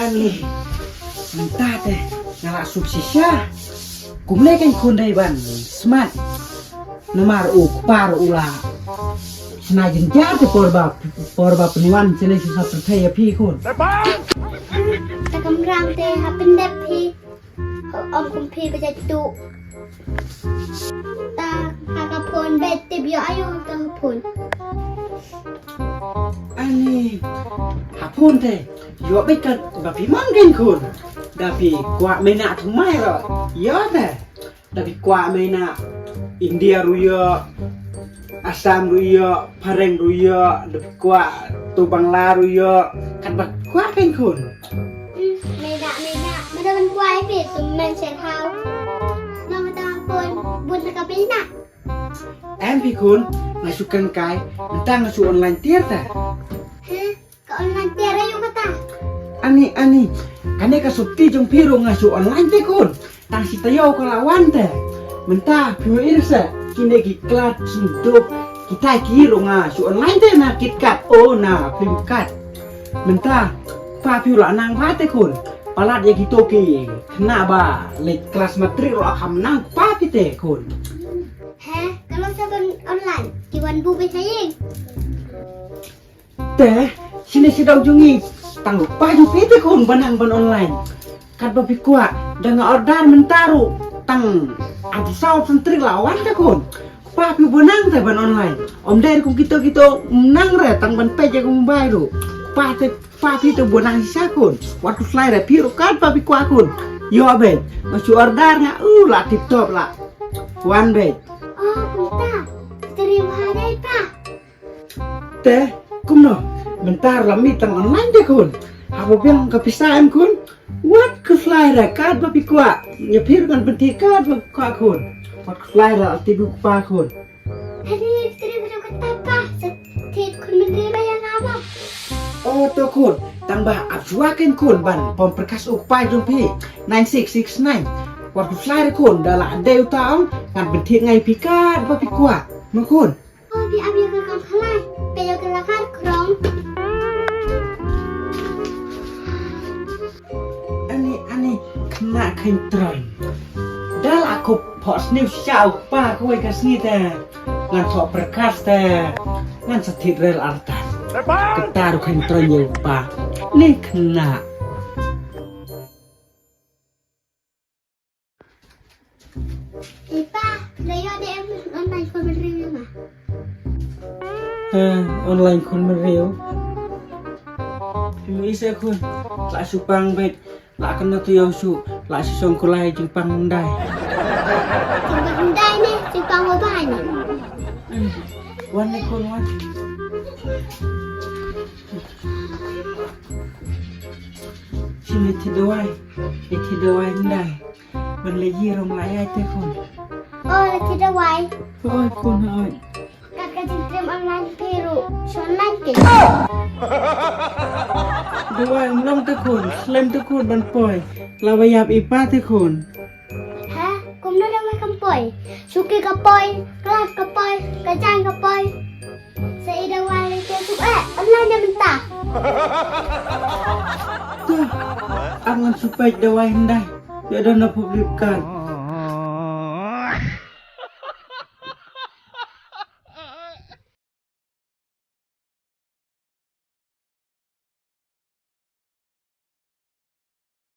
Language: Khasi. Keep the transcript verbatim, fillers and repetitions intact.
Ani, mynta te nga la suk shisha. Kumne kan khun dei ban smat. Namar u kpa u la shna jynjar te por ba, por ba pynwan shane shisha pyrthei ïa phi khun. Ta kamram te ha pyndep phi. Ym kum phi ba jait tu. Ta ha ka phone bad tip ïoh aïu ha ka phone. Ani, ha phone te ïoh bad kat ba phi mon kein khun. Da phi kwah mena thymmai ruh ïoh te. Da phi kwah mena India ruh ïoh, Assam ruh ïoh, Phareng ruh ïoh, da phi kwah to Bangla ruh ïoh, kat ba kwah kein khun. Hmm, mena, mena, mena ban kwah ïa phi, to men sher hau. Nang ta phone bun ka mena. Em phi khun, nga shu kan kai, mynta nga shu online tiar ta. Heh, ka online tiar aïu kata? Ani, ani, kane ka sopti jong phi ruh nga shu online te khun. Tang shi taïew ka la wan te. Mynta phi ïohi se, kine ki klad sngewdup, kita ki ruh nga shu online te na KitKat, oh na Flipkart. Mynta pa phi u la nang bha te khun. Palat ïa kito ki khynnah ba leit klas matrik ruh kham nang pa phi te khun. Heh, ka long sa ban online, ki wan buh beit ha ïing. Te, shane sha dong jong ngi, tang u kpa jong phi te khun ba nang ban online. Kat ba phi kwah, da nga order mynta ruh, tang arphew saw arphew san tarik la wan te khun. Kpa phi ba nang te ban online. Ym dei kum kito kito, nang re, tang ban peit ïa ka mobile ruh. Kpa te, kpa phi te ba nang shisha khun. Wat khuslai re phi ruh kat ba phi kwah khun. Ïoh beit, nga shu order nga, u la tip top la. Wan beit. Oh, kumta. Stream ha dei pa. Te, kumno, mynta la mih tang online te khun. Haba biang ka pisa em khun. Wat khuslai re kat ba phi kwah. Ïa phi ruh ngan pynthied kat ba phi kwah khun. Wat khuslai re, ati bu pa khun. Hari, phi ruh kata pa. Sa thied khun mynta ba ïa nga ba. Oh, to khun. Tang ba ap shuwa kein khun ban pom pyrkhat u kpa jong phi. Nine six six nine. Wat khuslai re khun, da la dei uta ong, ngan pynthied ngai phi kat ba phi kwah. Mo khun. Oh, phi ap ïa ka kam khalai. Peit ïa ka la kar krong. Ani, ani, khynnah kheiñ trai. Da la kup phohsniew sha u kpa kawei ka sngi te. Ngan thoh pyrkhat te. Ngan sa thied re artat. Kata ruh kheiñ trai ïa u kpa. Ni khynnah. Ïa pa, la ïoh dei em online khun bynriew ïa ma? Eh, online khun bynriew. Ïa ma isa khun, la shu pang beit, la kynnoh tu ïa u shu, la shu shong kulai jingpang hyndai. Jingpang hyndai ne, jingpang u bai ne. Wan ne khun wan. Shu leit thied dawai, leit thied dawai hyndai. Ban leit ïa rong la ïa te khun. Oh, leit thied dawai. Oi khun oi. Kat ka jingtriem online phi ruh. Shu online ke. Dawai um long te khun, slem te khun ban poi. La ba ïap i pa te khun. Ha, kumno dawai kam poi? Suki ka poi, klad ka poi, ka jaiñ ka poi. Sa i dawai te suk eh, online da mynta. Tuh, ang ngan shu peit dawai hyndai. Ïa don na public kan.